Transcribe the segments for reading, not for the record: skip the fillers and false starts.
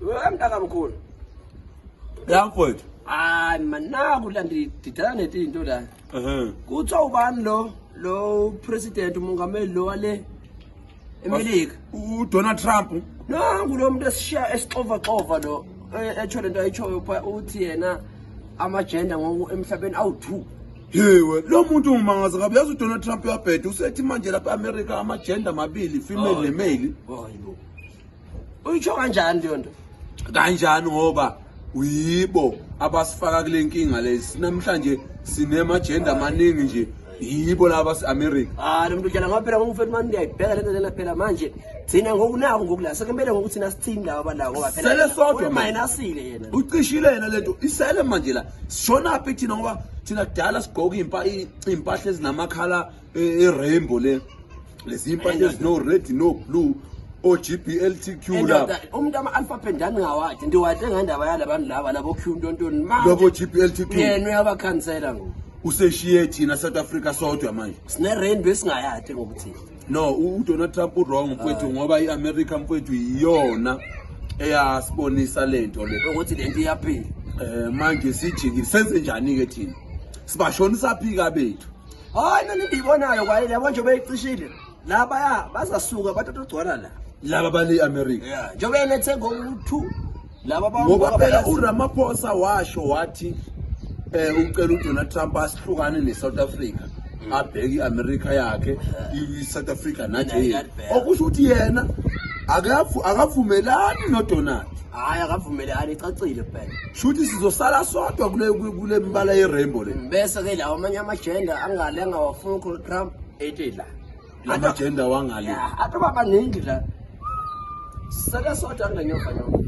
We mntakamkhulu. Ya mfowethu. Hayi man, naku la ndididana netinto la. Ehhe. Kuthiwa ubani lo president, umongameli lo wale eMelika? UDonald Trump. Nangu lo muntu esishiya esixova xova lo, etsho lento ayitshoyo pha, uthi yena ama-gender ngoku emhlabeni awu-2. Yewe, lo muntu ungimangaza kabi. Yazi uDonald Trump uyabheda. Usethi manje lapha eAmerica ama-gender mabili, female ne-male. Hayibo. Uyitsho kanjani leyo nto? Kanjani ngoba uyibo abasifaka kule nkinga lesi. Namhlanje sinema-gender amaningi nje. Yibo laba base-America. Hayi, lo muntu utyala ngoba phela ngomfethu manje ndiyayibheka lento lena phela manje. Thina ngokunako ngoku la sekumele ngokuthi thina sithini laba balawo ngoba phela Sele sodwa manje. Minusile yena. Ucishile yena lento, isele manje la. Sishonaphi thina ngoba thina kudala sigqoka iy'mpahla ezinamakhala e-rainbow le. Lezi iy'mpahla ezino red no blue, o-GBLTQ la. Endoda, umuntu ama-alphabet ndandingawadi, ndiwade ngendaba yalabantu laba labo Q ntontoni manje. Lobo GBLTQ. Yena uyabakhansela ngoku. Useshiye thina South Africa sodwa manje. Sine-rainbow esingayadi ngokuthina. No, uDonald Trump u-wrong mfowethu ngoba i-America mfowethu iyona eyasibonisa lento le. Ukuthi lento iyaphila. Manje sijikile, senze njani ke thina? Sibashonisa phi kabethu? Hayi, mina endiyibonayo kwaye yabo nje beyicishile labaya bazasuka batotogcwala la. Laba bale America. Yeah, njengoba yena ethe ngoku-2 laba Ngoba phela uRamaphosa washo wathi ucela uDonald Trump asihlukane neSouth Africa. Abheke iAmerica yakhe, iSouth Africa nathi yethu. Okusho ukuthi yena akavumelani noDonald. Hhayi, akavumelani, icacile phela. Shuthi sizosala sodwa kule mbala ye-rainbow le. Bese-ke lawo amanye ama-gender angale angawafuni uTrump ethi la. Lama-gender wangale. Ya, atoba baningi la. Sisale sodwa kule nyoka nyoka.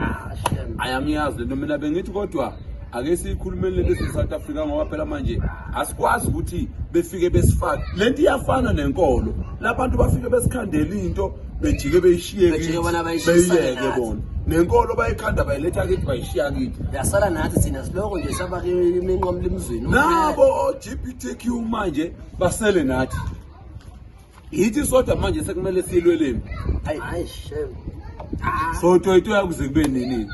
Ah, shame. Ayamiyazi lento, mina bengithi kodwa ake siyikhulumele lento ese-South Africa ngoba phela manje asikwazi ukuthi befike besifake lento. Iyafana nenkolo, labantu bafike besikhandela into, bejike beyishiye Bejike kithi, bona bayishisane beyiyeke nathi. bona nenkolo bayikhanda bayiletha kithi, bayishiya kithi. Yasala nathi thina siloko nje saba iminqamula emzweni. Nabo o-GBTQ manje basele nathi, yithi sodwa manje sekumele silweleni. Hayi, shame. Ah. Sotoyitoya kuze kube nini?